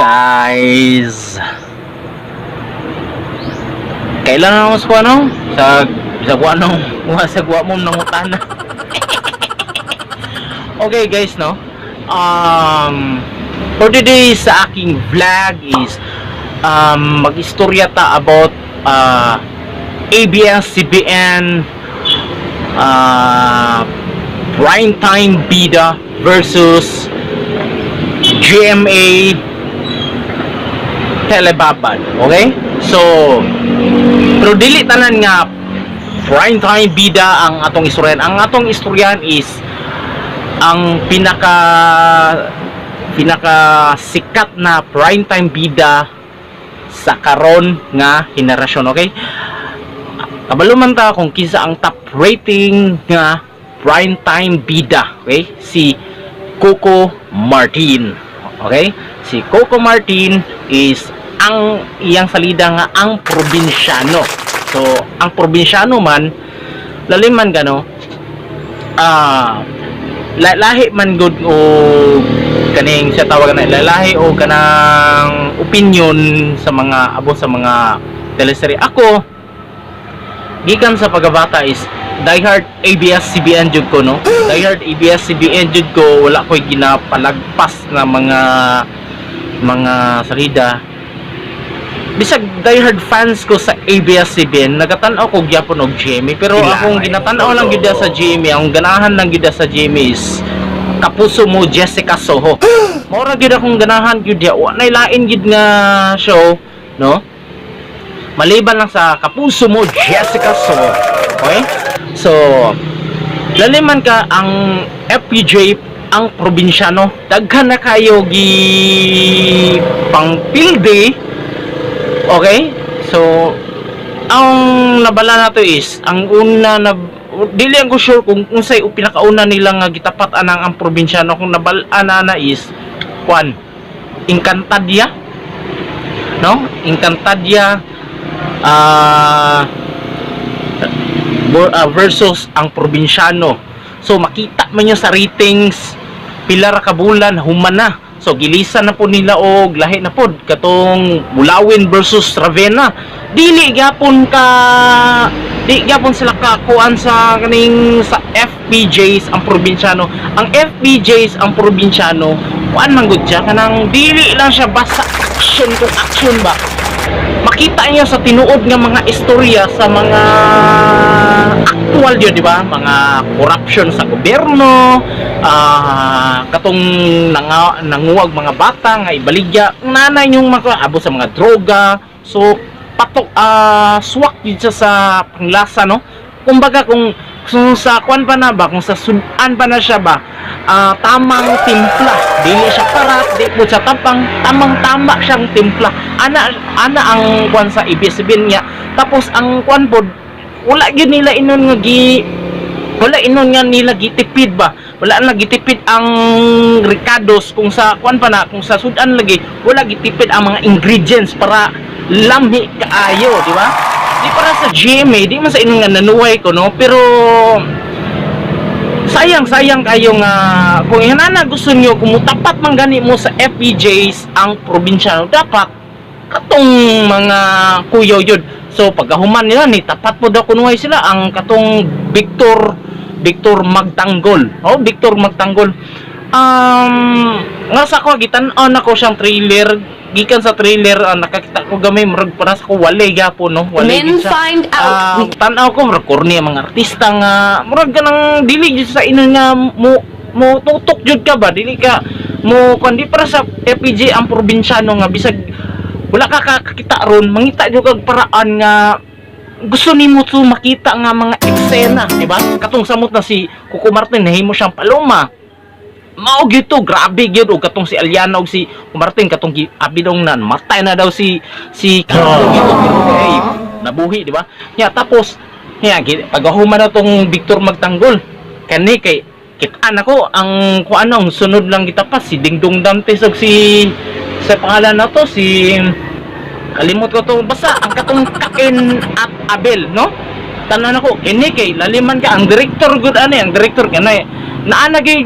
Guys. Kailan ako sa ano? Sa ano? Sa guwa mo nangutana. Okay guys, no? For today sa aking vlog is mag-istorya ta about ABS-CBN primetime bida versus GMA Telebabad. Okay? So, pero dili tanan nga primetime bida ang atong istoryan. Ang atong istoryan is ang pinaka pinaka sikat na primetime bida sa karon nga henerasyon, okay? Kabalo man ta kung kinsa ang top rating nga primetime bida, okay? Si Coco Martin. Okay? Si Coco Martin is ang iyang salida nga Ang Probinsyano. So, Ang Probinsyano man, lalim man gano, lahi man gud o kaning siya tawag na lalahi o kanang opinion sa mga abot sa mga teleserye. Ako, gikan sa pagkabata is diehard ABS-CBN jud ko, no? Diehard ABS-CBN jud ko, wala ko'y ginapalagpas na mga salida. Bisag diehard fans ko sa ABS-CBN, nagatan-aw ko gyapon og GMA, pero Kailangan akong eh. ginatan-aw lang gyud sa GMA, ang ganahan lang gyud sa GMA is Kapuso Mo Jessica Soho. Mao ra gyud akong ganahan gyud diya. Wa nay lain gyud nga show, no? Maliban lang sa Kapuso Mo Jessica Soho. Okay? So, laliman ka ang FPJ Ang Probinsyano. Daghan na kayo gi pangpildi. Okay? So, ang nabala nato is, ang una na, dili ang ko sure kung unsay pinakauna nila nga gitapat anang Ang Probinsyano. Kung nabal-an na na is kwan, Encantadia, no? Encantadia versus Ang Probinsyano. So makita man nyo sa ratings, pila ra ka bulan human na. So gilisan na po nila og lahi na pod, katong Mulawin versus Ravena. Dili gyapon ka, di gyapon sila kakuan sa kaning sa FPJs Ang Probinsyano. Ang FPJs Ang Probinsyano, kuan man gud siya, kanang dili lang siya basta action kung action ba. Makita niyo sa tinuod nga mga istorya sa mga actual yun, di ba? Mga corruption sa gobyerno, katong nanguwag mga bata nga ibaligya, nanay yung mga abo sa mga droga. So, patok, swak yun siya sa panglasa, no? Kumbaga, kung sa kwan pa na ba, kung sa sudan pa na siya ba, tamang timpla. Dili siya parat, di po siya tapang, tamang tama siyang timpla. Ana ana ang kwan sa ABS-CBN niya. Tapos ang kwan pod, wala gyud nila inon nga gi wala inon nga nila gitipid ba. Wala na gitipid ang rekados kung sa kwan pa na, kung sa sudan lagi, wala gitipid ang mga ingredients para lamhi kaayo, di ba? Di para sa GMA, di man sa inon nga nanuway ko, no? Pero sayang sayang kayo nga kung na gusto niyo, kung mutapat man gani mo sa FPJs Ang Probinsyano, dapat katong mga kuyo yun. So pagkahuman nila ni tapat po daw kunuhay sila ang katong Victor Victor Magtanggol. Oh, Victor Magtanggol. Nga sa ko gitan-aw na ko siyang trailer, gikan sa trailer, nakakita ko gamay, murag para sa ko walay gyapon, no? Walay Men gyud siya. Find out Tan-aw ko murag corny ang mga artista nga murag kanang dili jud sa ino nga mo mo tutok jud ka ba, dili ka mo kuan. Di para sa FPJ Ang Probinsyano nga bisag wala ka kakakita ron, mangita jud kag paraan nga gusto nimo to makita nga mga eksena, di ba? Katong samot na si Coco Martin nahimo siyang paloma, mao gyud to, grabe gyud. Og katong si Aliana og si Coco Martin, katong abi dong nan matay na daw si Carlo gyud, pero kay nabuhi, di ba? Nya tapos nya pagkahuman na tong Victor Magtanggol kani kay kitaan ako ang kung ano ang sunod lang gitapas si Dingdong Dantes og si sa pangalan na to, si kalimot ko to, basta ang katong Cain at Abel, no? Tanan ako kini kay laliman ka ang director gud ani ang director kanay. Naanagay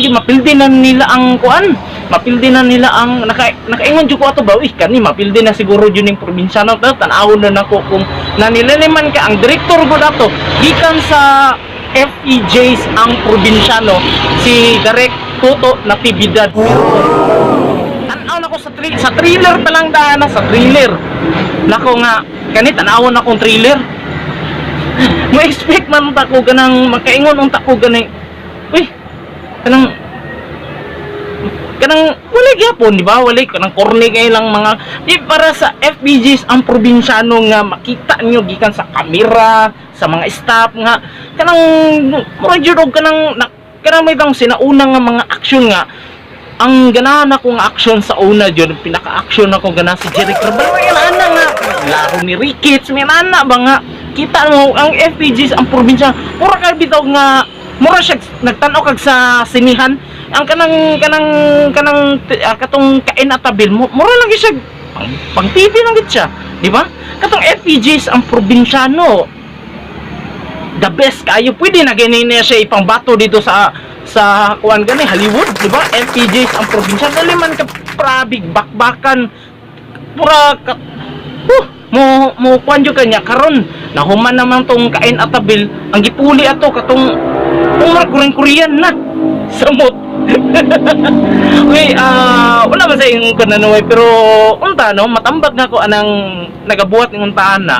mapildi na nila ang kuan, mapildi na nila ang nakaingon jud ko ato ba, "Uy, kani mapildi na siguro jud ning Probinsyano." Pero tan-awon na nako kung nanilaliman ka ang direktor ko dato gikan sa FEJs ang Probinsyano, si Direk Toto Natividad. Pero tan-aw na ko sa thriller pa lang daan na sa thriller nako nga kani, tan-awon akong thriller, mo expect man ta ko ganang makaingon unta ko gani, uy, kanang wala gyapon, di ba? Wala kanang corny kay lang mga di para sa FPGs ang Probinsyano nga makita niyo gikan sa kamera, sa mga staff nga kanang mura jud og kanang na, kanang may bang sinauna nga mga action nga ang ganahan ako nga action sa una jud, pinaka-action ako gana si Jerry Carbal, may ana nga laro ni Ricketts, may ana ba nga kita mo ang FPGs ang Probinsya, mura ka bitaw nga mura siya nagtan-aw kag sa sinihan, ang kanang katong Kain at Abel mo, mura lang gyud siya pang TV lang gyud siya, di ba? Katong FPGs ang Probinsyano, the best kayo. Pwede na gani niya siya ipangbato dito sa kuan gani Hollywood, di ba? FPGs ang Probinsya, dali man ka prabig bakbakan, pura ka mo mo kuan jud kanya. Karon nahuman naman tong Kain at Abel, ang gipuli ato katong umar Korean Korean na samot. Uy, wala man sa iyong kananuay, pero unta no, matambag na ko anang nagabuhat ng untaan na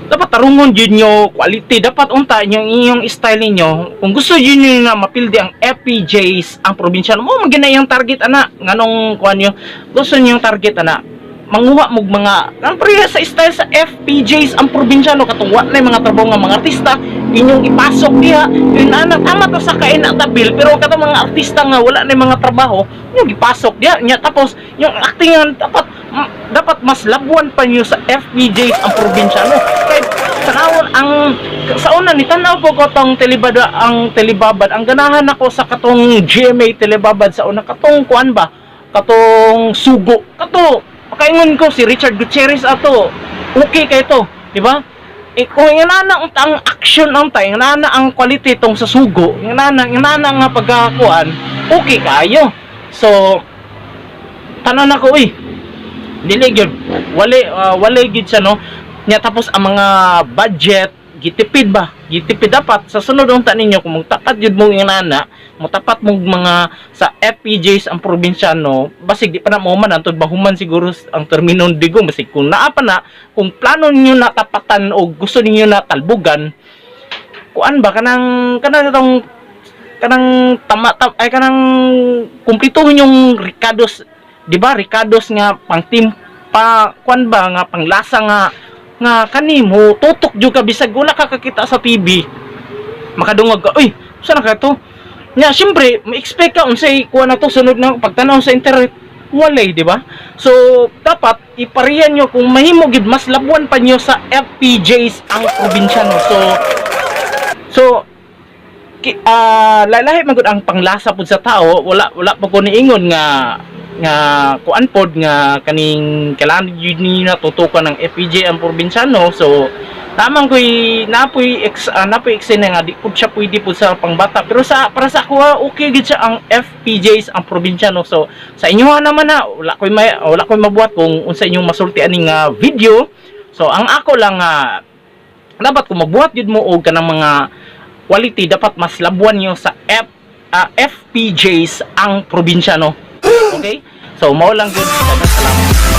dapat tarungon jud nyo quality, dapat unta yung inyong style ninyo. Kung gusto jud nyo na mapildi ang FPJs ang Probinsyano mo, man gina yung target ana, nganong kuan nyo gusto niyo yung target ana, manguha mog mga ang pareha sa style sa FPJs ang Probinsyano, katong wa na mga trabaho nga mga artista inyong ipasok diha yun ana. Tama to sa Kain at Abel, pero katong mga artista nga wala na mga trabaho inyong ipasok diha nya, tapos yung acting nga dapat dapat mas labuan pa niyo sa FPJs ang Probinsyano. Kay tanawon ang sa una ni tanaw po ko tong telebabad, ang telebabad, ang ganahan ako sa katong GMA telebabad sa una, katong kuan ba, katong Sugo kato, makaingon ko si Richard Gutierrez ato, okay kay to, di ba? Eh kung ingana ang ang action ang tay, ingana ang quality tong sa Sugo, ingana nga pagkakuan, okay kayo. So tanan ako, uy, dili gyud, wale gyud siya no nya. Tapos ang mga budget gitipid ba, gitipid. Dapat sa sunod unta ninyo, kung magtapat gyud mo ingana, motapat mo mga sa FPJs ang Probinsyano, basig di pa na mo man antod mahuman siguro ang termino digo, basig kung naa pa na, kung plano ninyo na tapatan o gusto ninyo na talbugan, kuan ba, kanang itong kanang tama tam, ay kanang kumplituhon yung Ricardos, di ba? Ricardos nga pang team pa kuan ba nga panglasa nga nga kanimo tutok jud ka bisag wala ka kakita sa TV, makadungog ka, "Uy, saan na ka to?" Nya syempre ma-expect ka unsay kuha na to sunod na pagtanaw sa internet, walay, di ba? So dapat ipariyan nyo kung mahimo gid, mas labuan pa nyo sa FPJs ang Probinsyano. So lalahi man gud ang panglasa pud sa tao. Wala pa ko niingon nga nga kuan pod nga kaning kailangan yun ninyo na tutukan ng FPJ ang Probinsyano. So tamang koy napoy eksena nga di pud siya pwede pud sa pangbata, pero sa para sa ako, okay gid siya ang FPJs ang Probinsyano. So sa inyo naman na wala koy mabuhat kung unsa inyong masulti ani nga video. So ang ako lang nga dapat kung mabuhat jud mo og kanang mga quality, dapat mas labuan niyo sa FPJs ang Probinsyano. Okay, so mao lang gud. Daghang salamat.